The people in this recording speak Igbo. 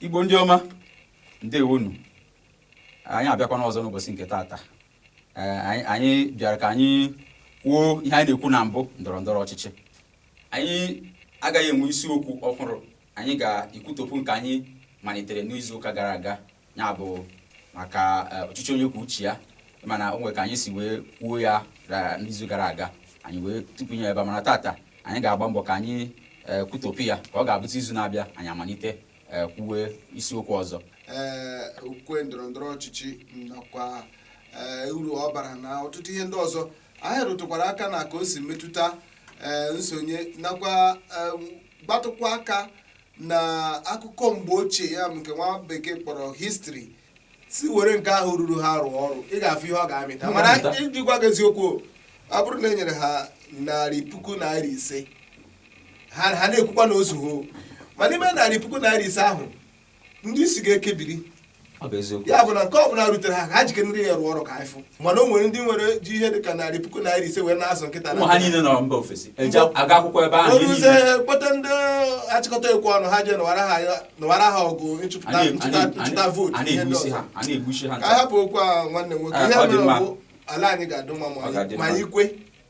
Igbo ndị ọma, ndewonu. Anyị abịakwana ọzọ n'ụbọchị nke taata. Ee, anyị bịara ka anyị kwuo ihe anyị na-ekwu na mbụ, ndọrọ ndọrọ ọchịchị. Anyị agaghị enwe isiokwu ọhụrụ. Anyị ga-ekwutopụ nke anyị malitere n'izu ụka gara aga, ya bụ maka ọchịchị onye kwuo uche ya. Mana o nwere ka anyị si wee kwuo ya n'izu gara aga, anyị wee tupu ya ebe a. Mana tata anyị ga-agba mbọ ka anyị kwutopụ ya, ka ọ ga-abụta izu na-abịa anyị amalite kwuwe isiokwu ọzọ. Ee, okwe ndọrọ ndọrọ ọchịchị nakwa uru ọ bara na ọtụtụ ihe ndị ọzọ anyị rụtụkwara aka na ka o si metụta nsonye nakwa gbatụkwa aka na akụkọ mgbe ochie ya, nke nwa bekee kpọrọ history. Si were nke ahụ ruru ha rụọ ọrụ, ị ga-afụ ihe ọ ga-amịta. Ọ mana ga-amịta. Iji gwa gị eziokwu, ọ bụrụ na e nyere ha ₦500,000, ha na-ekwukwa na o zughị, ma n'ime ₦500,000 ahụ, ndị isi ga-ekebiri. Ọ bụ eziokwu. Ya bụ na nke ọbụla rutere ha, ka ha jikere ya rụọ ọrụ ka anyị fụ. Mana o nwere ndị nwere ji ihe dịka ₦500,000 wee na-azụ nkịta na Ụmụ ha niile nọ mba ofesi, eje aga akwụkwọ ebe ahụ, ihe oruzie niile. Kpọta ndị achịkọta ekwe ọnụ, ha jee nụwara ha ọgụ ịchụpụta nchụta vootu, a ihe ndị na-egbusi ọzọ. ha, a na-egbusi ha Ka ncha. a hapụ okwu a, nwanne m nwoke. Eh, Ihe ọ dị mere mma. bụ ala anyị ga-adị mma ma Ọ ga-adị ma mma. anyị kwe.